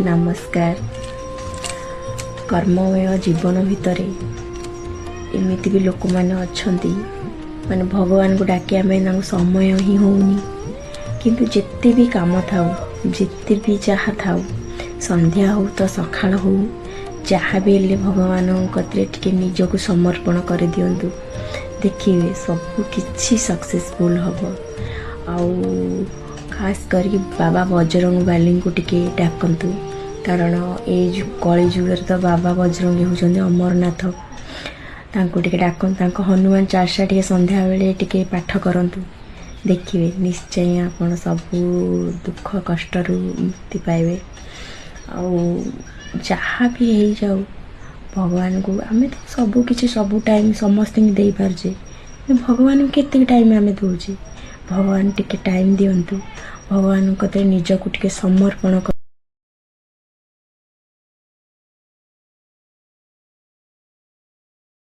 ନମସ୍କାର। କର୍ମମୟ ଜୀବନ ଭିତରେ ଏମିତି ବି ଲୋକମାନେ ଅଛନ୍ତି, ମାନେ ଭଗବାନଙ୍କୁ ଡାକିବା ପାଇଁ ତାଙ୍କୁ ସମୟ ହିଁ ହେଉନି। କିନ୍ତୁ ଯେତେ ବି କାମ ଥାଉ, ଯେତେ ବି ଯାହା ଥାଉ, ସନ୍ଧ୍ୟା ହେଉ ତ ସକାଳ ହେଉ, ଯାହା ବି ହେଲେ ଭଗବାନଙ୍କ କତିରେ ଟିକେ ନିଜକୁ ସମର୍ପଣ କରିଦିଅନ୍ତୁ। ଦେଖିବେ ସବୁ କିଛି ସକ୍ସେସଫୁଲ୍ ହେବ। ଆଉ ଖାସ୍ କରିକି ବାବା ବଜରଙ୍ଗବାଲିଙ୍କୁ ଟିକେ ଡାକନ୍ତୁ, କାରଣ ଏଇ ଯେଉଁ କଳି ଯୁଗରେ ତ ବାବା ବଜରଙ୍ଗୀ ହେଉଛନ୍ତି ଅମରନାଥ। ତାଙ୍କୁ ଟିକେ ଡାକନ୍ତୁ, ତାଙ୍କ ହନୁମାନ ଚାଳିଶା ଟିକେ ସନ୍ଧ୍ୟାବେଳେ ଟିକେ ପାଠ କରନ୍ତୁ। ଦେଖିବେ ନିଶ୍ଚୟ ଆପଣ ସବୁ ଦୁଃଖ କଷ୍ଟରୁ ମୁକ୍ତି ପାଇବେ। ଆଉ ଯାହା ବି ହେଇଯାଉ, ଭଗବାନଙ୍କୁ ଆମେ ତ ସବୁ କିଛି ସବୁ ଟାଇମ୍ ସମସ୍ତଙ୍କୁ ଦେଇପାରୁଛେ, କିନ୍ତୁ ଭଗବାନଙ୍କୁ କେତିକି ଟାଇମ୍ ଆମେ ଦେଉଛେ? ଭଗବାନ ଟିକେ ଟାଇମ୍ ଦିଅନ୍ତୁ, ଭଗବାନଙ୍କ କତିରେ ନିଜକୁ ଟିକେ ସମର୍ପଣ।